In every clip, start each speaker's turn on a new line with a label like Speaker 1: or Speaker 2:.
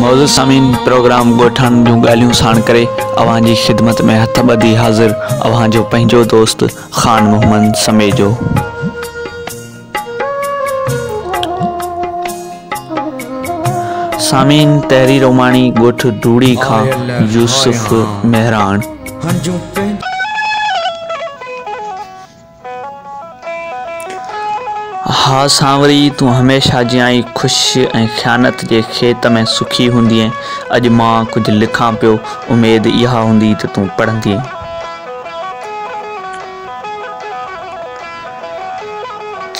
Speaker 1: معزز سامعين پروگرام ڳوٺاڻن جون ڳالهيون ساڻ ڪري اوهان جي خدمت ۾ هٿ ٻڌي حاضر اوهان جو پنهنجو دوست خان محمد سميجو. سامعين تحرير اماڻي ڳوٺ ڊوڙي کان يوسف مهراڻ. ها سانوري، تون هميشه جيان ئي خوش ۽ خيانت جي کيت ۾ سکي هوندينء. اڄ مان ڪجهه لکان پيو، اميد اها هوندي ته تون پڙهندينء.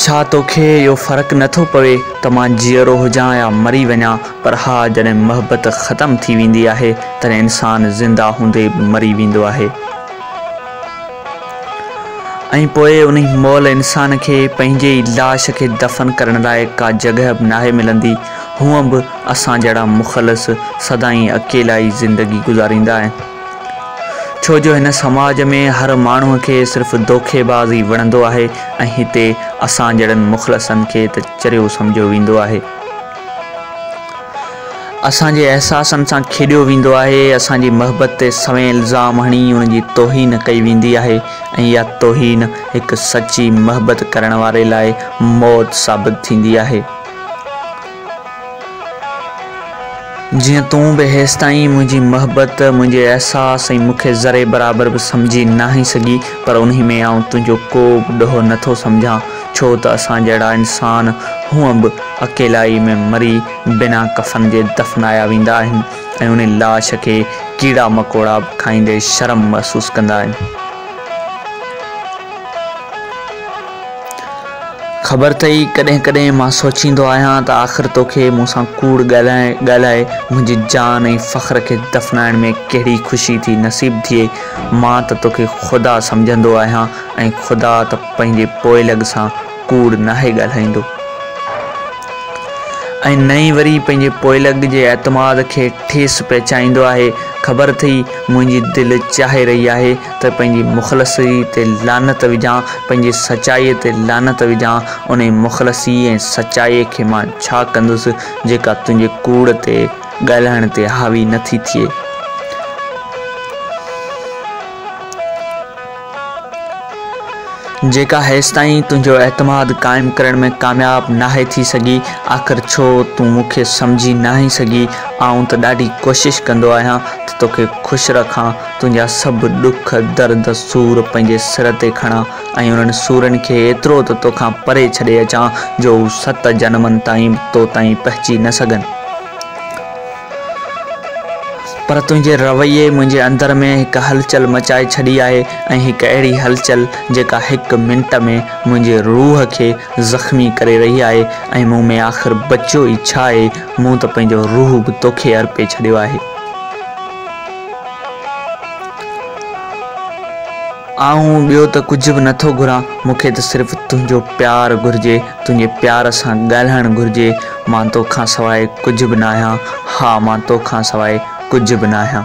Speaker 1: ڇا توکي اهو فرق نه ٿو پوي ته مان جيئرو هجان يا مري وڃان؟ پر ها، جڏهن محبت ختم ٿي ويندي آهي، تڏهن انسان زنده هوندي به مري ويندو آهي. ۽ پوء انهي مئل انسان کي پنهنجي ئي لاش کي دفن ڪرڻ لاء ڪا جڳهه به ناهي ملندي. هونء به اسان جهڙا مخلص سدائين اڪيلائي زندگي گذاريندا آهن. ڇو جو هن سماج ۾ هر ماڻهوء کي صرف دوکيباز ئي وڻندو آهي ۽ هتي اسان جهڙن مخلصن کي ته چريو سمجهيو ويندو آهي. اسان جي احساسن سان کيڏيو ويندو آهي، اسان جي محبت تي سوين الزام هڻي ان جي توهين ڪئي ويندي آهي ۽ اها توهين هڪ سچي محبت ڪرڻ واري لاء موت ثابت ٿيندي آهي. جيئن تون به هيستائين منهنجي محبت، منهنجي احساس ۽ مون کي ذري برابر به سمجهي ناهين سگهي پر انهي ۾ آئون تنهنجو ڪو به ڏوهه نٿو سمجهان ڇو ته اسان جهڙا انسان هونء به اڪيلائي ۾ مري بنا ڪفن جي دفنايا ويندا آهن ۽ انهي لاش کي ڪيڙا مڪوڙا به کائيندي شرم محسوس ڪندا آهن. خبر اٿئي ڪڏهن ڪڏهن مان سوچيندو آهيان ته آخر توکي مون سان ڪوڙ ڳالهائي ڳالهائي منهنجي جان ۽ فخر کي دفنائڻ ۾ ڪهڙي خوشي ٿي نصيب ٿئي. مان ته توکي خدا سمجهندو آهيان ۽ خدا ته پنهنجي پوئلڳ سان ڪوڙ ناهي ڳالهائيندو ۽ نه ئي وري پنهنجي پوئلڳ جي اعتماد کي ٺيس پهچائيندو آهي. خبر اٿئي منهنجي دل چاهي رهي آهي ته پنهنجي مخلصي تي لعنت وجهان، پنهنجي سچائيء تي لعنت وجهان، انهي مخلصي ۽ سچائيء کي مان ڇا ڪندس جيڪا تنهنجي ڪوڙ تي ڳالهائڻ تي حاوي نه ٿي ٿئي. جيڪا هيستائين تنهنجو اعتماد قائم ڪرڻ ۾ ڪامياب ناهي ٿي سگهي، آخر ڇو تون مون کي سمجهي ناهين سگهي، آئون ته ڏاڍي ڪوشش ڪندو آهيان ته توکي خوش رکان، تنهنجا سڀ ڏک، درد، سور پنهنجي سر تي کڻان ۽ انهن سورن کي ايترو ته توکان پري ڇڏي اچان جو هو ست جنمن تائين به تو تائين پهچي نه سگهن. پر تنهنجي رويي منهنجي اندر ۾ هڪ هلچل مچائي ڇڏي آهي ۽ هڪ اهڙي هلچل جيڪا هڪ منٽ ۾ منهنجي روح کي زخمي ڪري رهي آهي ۽ مون ۾ آخر بچيو ئي ڇا آهي، مون ته پنهنجو روح به توکي ارپي ڇڏيو آهي. آئون ٻيو ته ڪجهه به نٿو گهران، مون کي ته صرف تنهنجو پيار گهرجي، تنهنجي پيار سان ڳالهائڻ گهرجي، مان توکان سواء ڪجهه به ناهيان، ها مان توکان سواء ڪجهه به ناهيان.